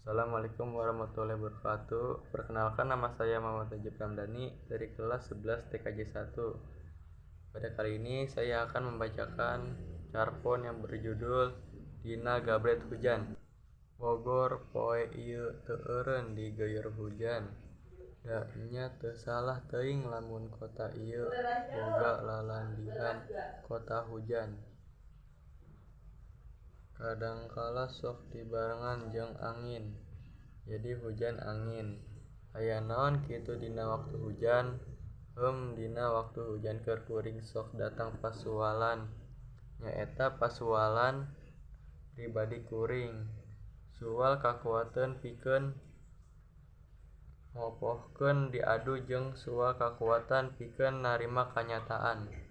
Assalamualaikum warahmatullahi wabarakatuh. Perkenalkan, nama saya Muhammad Najib Ramdhani dari kelas 11 TKJ 1. Pada kali ini saya akan membacakan carpon yang berjudul Dina Gabret Hujan. Bogor poe ieu teu eureun digeuyor hujan. Da nya teu salah teuing lamun kota ieu boga lalandihan kota hujan. Kadangkala sok dibarengan jeung angin, jadi hujan angin. Aya naon kitu dina waktu hujan? Dina waktu hujan keur kuring sok datang pasualan. Nyaeta pasualan pribadi kuring. Sual kakuateun pikeun ngopohkeun diadu jeung sual kakuatan pikeun narima kanyataan.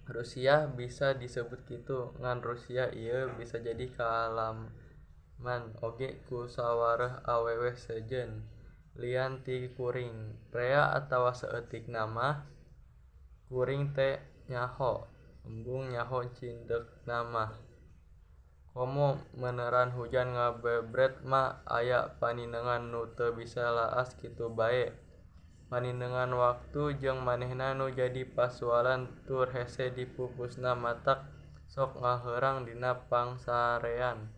Rusiah bisa disebut kitu, ngan rusiah ieu bisa jadi kaalaman oge ku sawareh awewe sejen lian ti kuring. Rea atawa saeutikna mah kuring teu nyaho, embung nyaho cindekna mah. Komo meneran hujan ngabebret mah aya paninengan nu teu bisa laas kitu bae. Paninengan waktu jeung manehna nu jadi pasualan tur hese dipupusna matak sok ngaheurang dina pangsarean.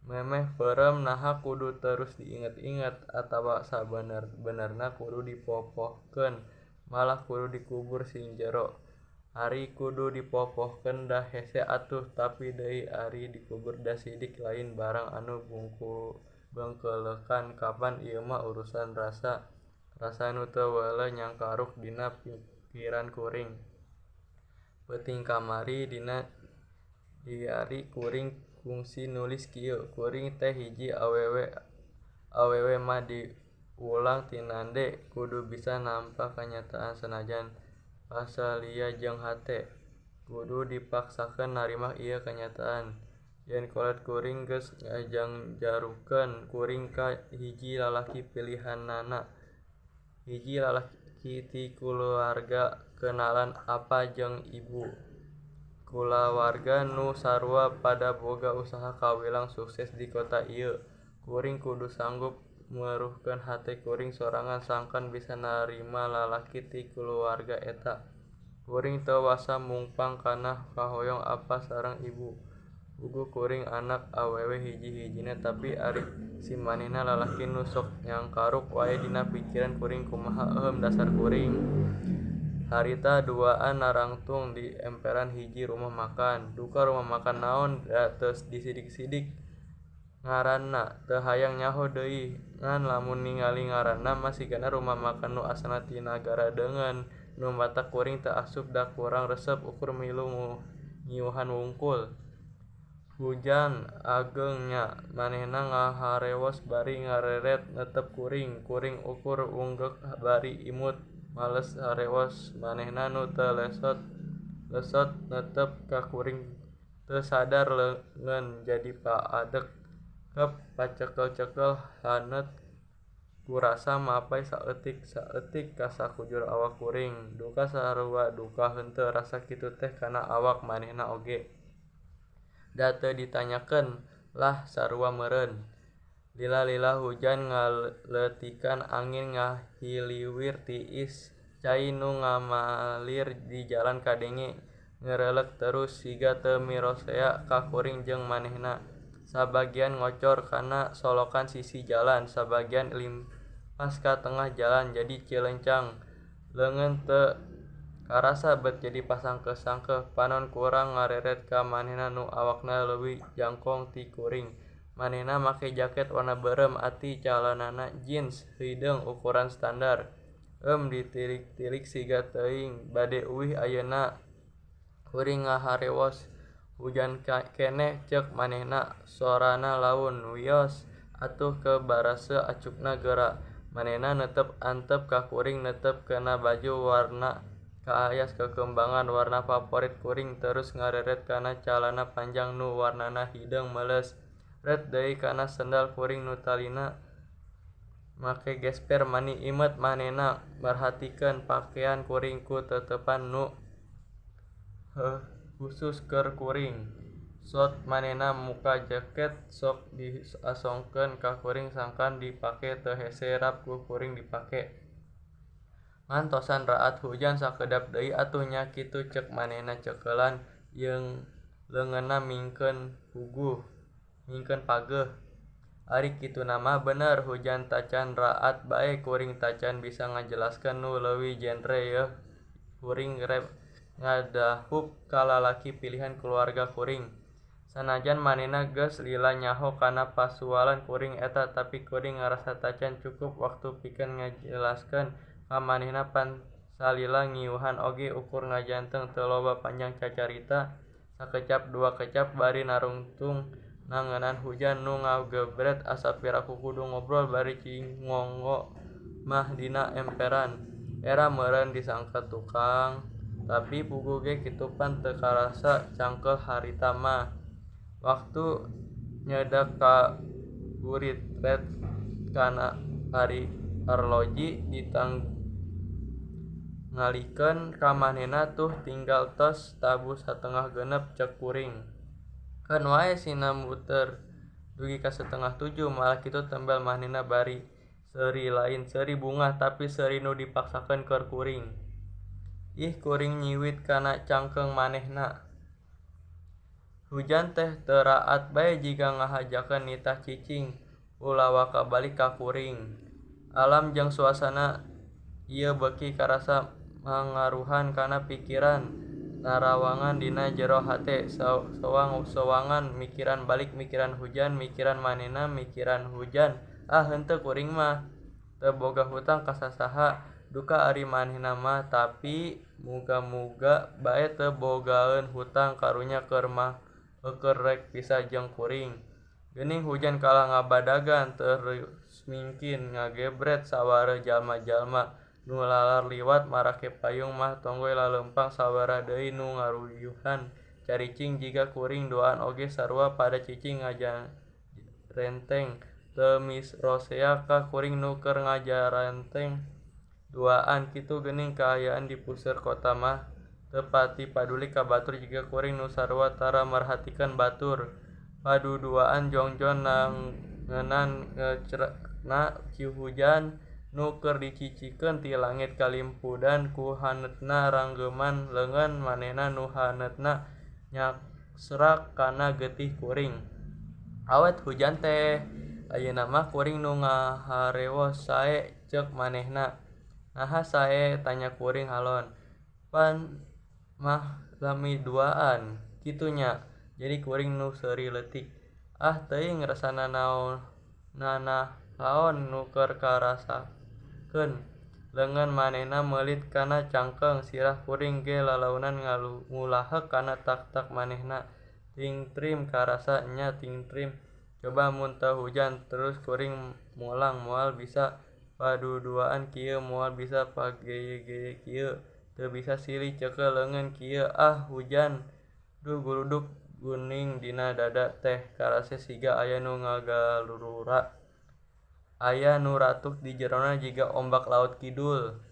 Memeh peureum naha kudu terus diinget-inget atawa sabener-benerna kudu dipopohkeun malah kudu dikubur sing jero. Ari kudu dipopohkeun da hese atuh tapi deui ari dikubur da sidik lain barang anu bungkeleukan kapan ieu mah urusan rasa. Rasa nu teu weleh nyangkaruk dina pikiran kuring. Peuting kamari dina diari kuring kungsi nulis kieu. Kuring teh hiji awewe, awewe mah diwulang tinande kudu bisa nampa kanyataan sanajan pasalia jeung hate. Kudu dipaksakeun narima ieu kanyataan. Yen kolot kuring geus ngajangjarukeun kuring ka hiji lalaki pilihanana. Hiji lalaki ti kulawarga kenalan apa jeung ibu. Kulawarga nu sarua pada boga usaha kawilang sukses di kota ieu. Kuring kudu sanggup meruhkeun hate kuring sorangan sangkan bisa narima lalaki ti kulawarga eta. Kuring teu wasa mungpang kana kahoyong apa sareng ibu. Puguh kuring anak awewe hiji-hijina tapi ari si manehna lalaki nu sok nyangkaruk wae dina pikiran kuring kumaha dasar kuring. Harita duaan narangtung di emperan hiji rumah makan. Duka rumah makan naon da teu disidik-sidik ngaranna teu hayang nyaho deui ngan lamun ningali ngaranna mah sigana rumah makan nu asalna ti nagara deungeun nu matak kuring teu asup da kurang resep ukur milu ngiuhan wungkul. Hujan ageung nya manehna ngaharewos bari ngareret netep kuring. Kuring ukur wunggeuk bari imut males harewos manehna nu teu lesot netep ka kuring teu sadar leungeun jadi paadek. Kep pacekel-cekel haneut kurasa mapay saeutik-saeutik ka sakujur awak kuring. Duka sarua duka henteu rasa kitu teh kana awak manehna oge. Da teu ditanyakeun lah sarua meureun. Lila-lila hujan ngaleutikan angin ngahiliwir tiis cai nu ngamalir di jalan kadenge ngerelek terus siga teu mirosea ka kuring jeung manehna. Sabagian ngocor kana solokan sisi jalan, sabagian limpas ka tengah jalan jadi cilencang. Leungeun teu karasa bet jadi pasangkeuh-sangkeuh. Panon kurang ngareret ka manehna nu awakna leuwih jangkong ti kuring. Manehna make jaket warna beureum ati calanana jeans hideung ukuran standar. Ditilik-tilik siga teuing bade uih ayeuna kuring ngaharewos. Hujan keneh ceuk manehna sorana laun wios atuh ke baraseuh acukna geura. Manehna netep antep ka kuring netep kana baju warna kaayas kekembangan warna favorit kuring terus ngareret kana calana panjang nu warnana hideung meuleus. Ret deui kana sendal kuring nu talina make gesper mani imet manehna merhatikeun pakean kuring ku tetepan nu khusus keur kuring. Sot manehna muka jaket sok diasongkeun ka kuring sangkan dipake teu hese rap ku kuring dipake. Ngantosan raat hujan sakedap deui atuh nya kitu ceuk manehna ceukelan leungeunna mingkeun pageuh. Ari kituna mah bener hujan tacan raat bae kuring tacan bisa ngajelaskeun nu leuwih genre yeuh kuring rek ngadahup ka lalaki pilihan kulawarga kuring. Sanajan manehna geus lila nyaho kana pasualan kuring eta tapi kuring ngarasa tacan cukup waktu pikeun ngajelaskeun ka manehna pan salila ngiuhan oge ukur ngajanteng teu loba panjang cacarita sakecap dua kecap bari narungtung ngeunaan hujan nu ngagebret asa piraku kudu ngobrol bari cicing ngongomah dina emperan. Era meureun disangka tukang tapi puguh ge kitu pan teu karasa cangkeul harita mah. Waktu nyedak kaburitret kana arloji ditinggalikeun ka manehna tuh tinggal tos tabuh 5.30 ceuk kuring. Keun wae sina muter dugi ka 6.30 malah kitu tembel manehna bari seuri lain seuri bungah tapi seuri nu dipaksakeun keur kuring. Ih kuring nyiwit kana cangkeung manehna. Hujan teh teu raat bae jiga ngahajakeun nitah cicing ulah waka balik ka kuring. Alam jeung suasana ieu beuki karasa mangaruhan kana pikiran narawangan dina jero hate sewang-sewangan mikiran balik mikiran hujan mikiran manehna mikiran hujan ah henteu kuring mah teu boga hutang ka sasaha duka ari manehna mah tapi muga-muga bae teu bogaeun hutang karunya keur mah eueuh rek pisah jeung kuring. Geuning hujan kalah ngabadagan terus mingkin ngagebret sawareh jalma-jalma nu lalar liwat marake payung mah tonggoy laleumpang sawareh deui nu ngaruyuhan caricing jiga kuring duaan oge sarua pada cicing ngajarenteng teu mirosea ka kuring nu keur ngajarenteng duaan kitu geuning kaayaan di puseur kota mah teu pati paduli ka batur jiga kuring nu sarua tara merhatikeun batur. Paduduaan jongjon ngeunaan ngecrekna hujan nu keur dicicikeun ti langit kalimpudan ku haneutna ranggeman leungeun manehna nu haneutna nyaksrak kana getih kuring. Awet hujan teh ayeuna mah kuring nu ngaharewos sae ceuk manehna. Naha sae tanya kuring halon. Pan mah lami duaan kitu nya jadi kuring nu seuri leutik. Ah teuing rasa nanahaon nu keur karasakeun. Leungeun manehna meulit kana cangkeung sirah kuring ge lalaunan ngulahek kana tak-tak manehna. Tingtrim karasa nya tingtrim coba mun teu hujan terus kuring mulang moal bisa paduduaan kieu moal bisa pageye-geye kieu teu bisa silih ceukeul leungeun kieu ah hujan duh guruduk guning dina dada teh karasa siga aya nu ngagalurura aya nu ratuk di jerona jiga ombak laut kidul.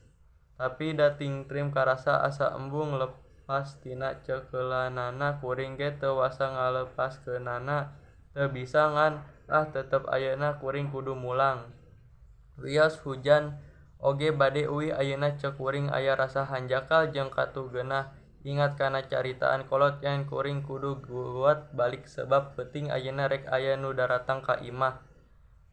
Tapi da tingtrim karasa asa embung lepas tina ceukelanana kuring ge teu wasa ngalepaskeunana teu bisa ngan ah tetep ayeuna kuring kudu mulang. Wios hujan oge bade uih ayeuna ceuk kuring aya rasa hanjakal jeung katuh geunah ingat kana caritaan kolot yen kuring kudu guat balik sebab peuting ayeuna rek aya nu daratang ka imah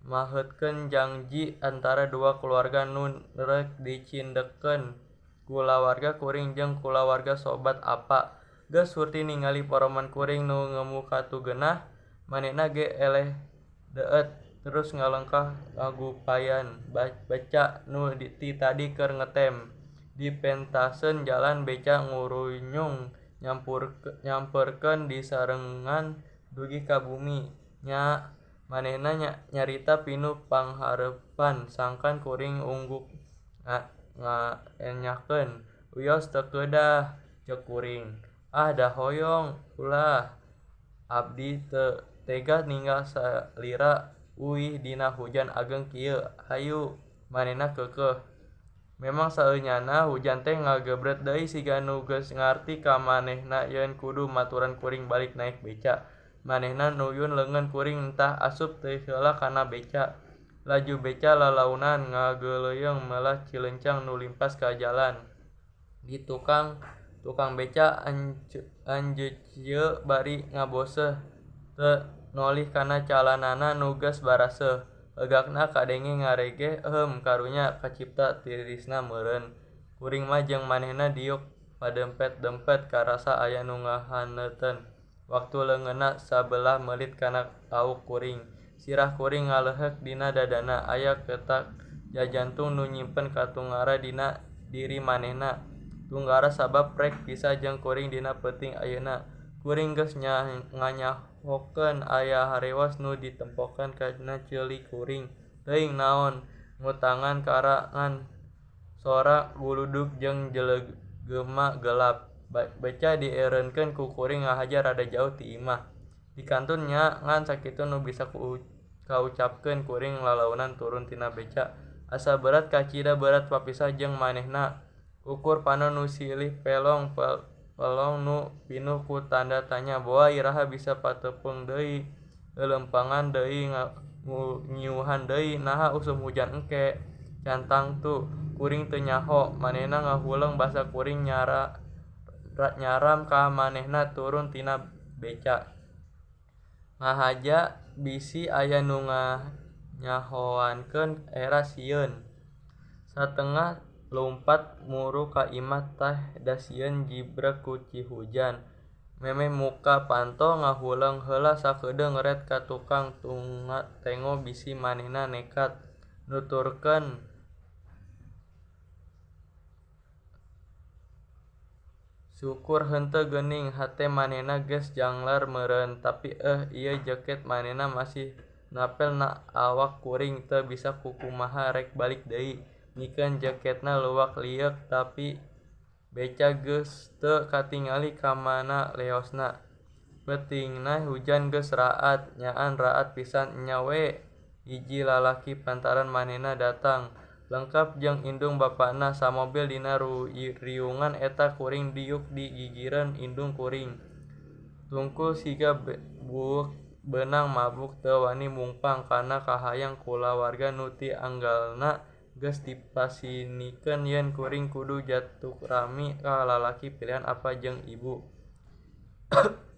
maheutkeun jangji antara dua kulawarga nu rek dicindekkeun kulawarga kuring jeung kulawarga sobat apa. Geus hurti ningali poroman kuring nu ngemu katuh geunah manehna ge eleh deueut terus ngalengkah ngagupayan beca nu ti tadi keur ngetem. Dipentaseun jalan beca ngurunyung nyamperkeun disarengan dugi ka bumi. Nya manehna nyarita pinuh panghareupan sangkan kuring ungguk ngaenyakeun. Wios teu kedah ceuk kuring. Ah da hoyong ulah abdi teu tega ninggal salira uih dina hujan ageng kieu. Hayu manehna keukeuh. Memang saenyana hujan teh ngagebret deui siga nu geus ngarti ka manehna yen kudu maturan kuring balik naek beca. Manehna nuyun leungeun kuring tah asup teuing heula kana beca. Laju beca lalaunan ngageuleuyeung melah cilencang nu limpas ka jalan. Di tukang tukang beca anjeuceu bari ngaboseh teu nolih kana calanana nu geus baraseuh. Heugakna kadenge ngaregeh eheum karunya kacipta tirisna meureun. Kuring mah jeung manehna diuk padempet-dempet karasa aya nu ngahaneuteun. Waktu leungeunna sabelah meulit kana auk kuring. Sirah kuring ngalehek dina dadana. Aya ketak jajantung nu nyimpen katunggara dina diri manehna. Tunggara sabab rek pisah jeung kuring dina peuting ayeuna. Kuring geus nganyahokeun aya harewos nu ditempokeun kana ceuli kuring. Teuing naon ngutangan kara ngan sora guludug jeung jelegema gelap. Beca dieureunkeun ku kuring ngahaja rada jauh ti imah. Dikantun nya ngan sakitu nu bisa kaucapkeun kuring lalaunan turun tina beca. Asa berat kacida berat papisah jeung manehna. Ukur panon nu silih pelong pelong nu pinuh ku tanda tanya boa iraha bisa patepung deui leuleumpangan deui nyiuhan deui naha usum hujan engke can tangtu kuring teu nyaho manehna ngahuleng basa kuring nyaram ka manehna turun tina beca. Ngahaja bisi aya nu nganyahoankeun era sieun. Satengah lumpat muru ka imah teh da sieun jibreg ku cihujan. Memeh muka panto ngahuleng heula sakedeung ret ka tukang tengo bisi manehna nekat nuturkeun syukur henteu geuning hate manehna geus janglar meureun. Tapi ieu jaket manehna masih napel na awak kuring teu bisa kukumaha rek balik deui. Mikeun jaketna luak lieuk tapi beca geus teu katingali ka mana leosna. Peutingna hujan geus raat nyaan raat pisan nya we. Hiji lalaki pantaran manehna datang lengkap jeung indung bapana samobil dina riungan eta kuring diuk di gigireun indung kuring. Tungkul siga buuk beunang mabuk teu wani mungpang kana kahayang kulawarga nu ti anggalna geus dipasinikeun yen kuring kudu jatukrami ka lalaki pilihan apa jeung ibu.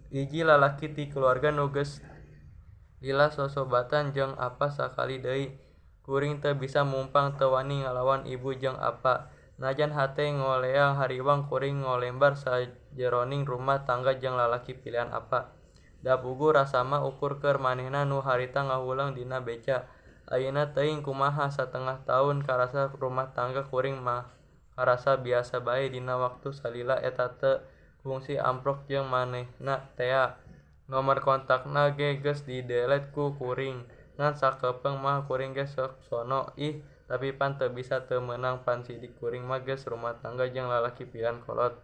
Hiji lalaki ti kulawarga nu geus lila sosobatan jeung apa sakali deui. Kuring teu bisa mumpang teu wani ngalawan ibu jeung apa. Najan hate ngoleang hariwang kuring ngolembar sajeroning rumah tangga jeung lalaki pilihan apa. Da puguh rasa mah ukur keur manehna nu harita ngahuleng dina beca. Ayeuna teuing kumaha satengah taun karasa rumah tangga kuring mah karasa biasa bae dina waktu salila eta teu kungsi amprok jeung manehna tea. Nomor kontakna ge geus didelete ku kuring. Ngan sakepeung mah kuring ge sok sono ih tapi pan teu bisa teu meunang pan sidik kuring mah geus rumah tangga jeung lalaki pilihan kolot.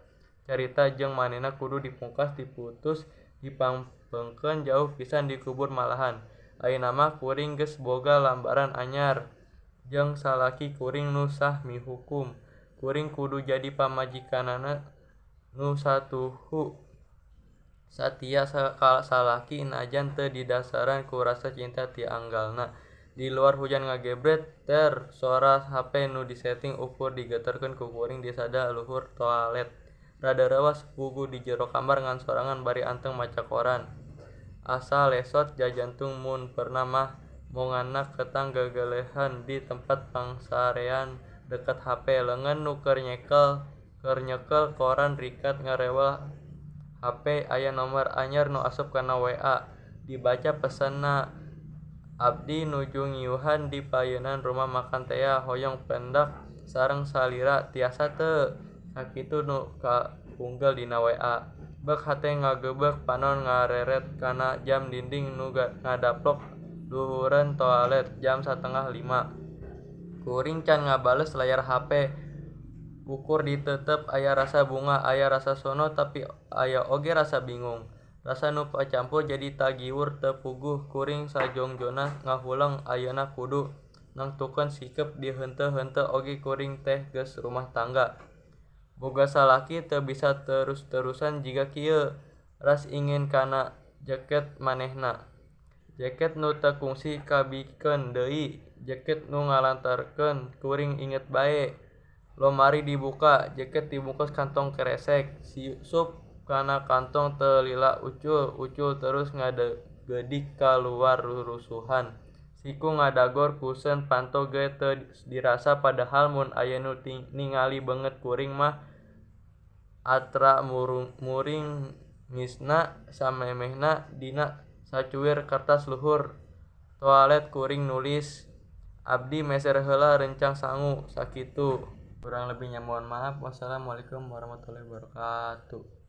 Carita jeung manehna kudu dipungkas diputus dipampeungkeun jauh pisan dikubur malahan. Ayeuna mah kuring geus boga lambaran anyar jeung salaki kuring nu sah mihukum. Kuring kudu jadi pamajikanana nu satuhu satia ka salaki najan teu didasaran ku rasa cinta ti anggalna. Di luar hujan ngagebret ter sora hape nu disetting ukur digeterkeun ku kuring disada luhur toalet. Rada reuwas puguh di jero kamar ngan sorangan bari anteng maca koran. Asa lesot jajantung mun pernah mah monganna ketang gegelehan di tempat pangsarean deket hape. Leungeun nu keur nyekel koran rikat ngarewel hape aya nomor anyar nu asup kana WA. Dibaca pesenna abdi nuju ngiuhan di payeunan rumah makan tea hoyong pendak sareng salira tiasa teu. Sakitu nu kapunggel dina WA. Bek hate ngagebeg panon ngareret kana jam dinding nu ngadaplok luhureun toalet jam 4.30. Kuring can ngabales layar hape. Ukur ditetep aya rasa bungah aya rasa sono tapi aya oge rasa bingung. Rasa nu pacampur jadi tagiwur teu puguh kuring sajongjonna ngahuleng ayeuna kudu nangtukeun sikep dihenteu-henteu oge kuring teh geus rumah tangga. Boga salaki teu bisa terus-terusan jiga kieu. Ras ingin kana Jeket manehna. Jeket nu teu kungsi kabikeun deui, jeket nu ngalantarkeun kuring inget bae. Lomari dibuka, jeket dibungkus kantong keresek, sup kana kantong teu lila ucul ucul terus ngagedik kaluar rurusuhan. Siku ngadagor kusen panto ge teu dirasa padahal mun aya nu ningali beungeut kuring mah atra muringisna samemehna dina sacuwir kertas luhur toalet kuring nulis. Abdi meser heula rencang sangu. Sakitu. Kurang lebihnya mohon maaf. Wassalamualaikum warahmatullahi wabarakatuh.